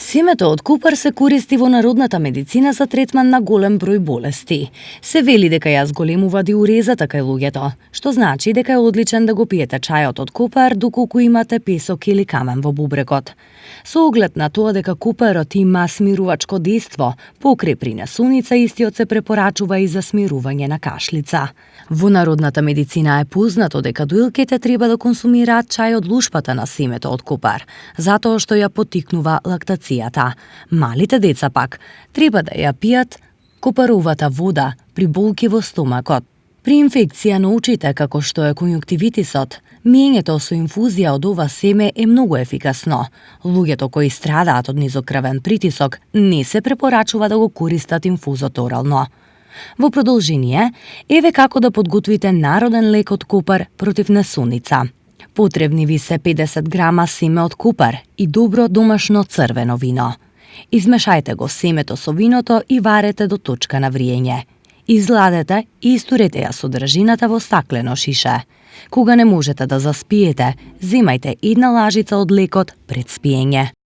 Семето од купар се користи во народната медицина за третман на голем број болести. Се вели дека ја зголемува диурезата кај луѓето, што значи дека е одличен да го пиете чајот од купар доколку имате песок или камен во бубрекот. Со оглед на тоа дека купарот има смирувачко дејство, покрај принесуница истиот се препорачува и за смирување на кашлица. Во народната медицина е познато дека доилките треба да консумираат чај од лушпата на семето од купар, затоа што ја поттикнува лактацијата. Малите деца пак треба да ја пијат купаровата вода при болки во стомакот. При инфекција на очите, како што е конјуктивитисот, миењето со инфузија од ова семе е многу ефикасно. Луѓето кои страдаат од низок крвен притисок не се препорачува да го користат инфузот орално. Во продолжение, еве како да подготвите народен лек од купар против несуница. Потребни ви се 50 грама семе од купар и добро домашно црвено вино. Измешајте го семето со виното и варете до точка на вриење. Изладете и истурете ја содржината во стаклено шише. Кога не можете да заспиете, земајте една лажица од лекот пред спиење.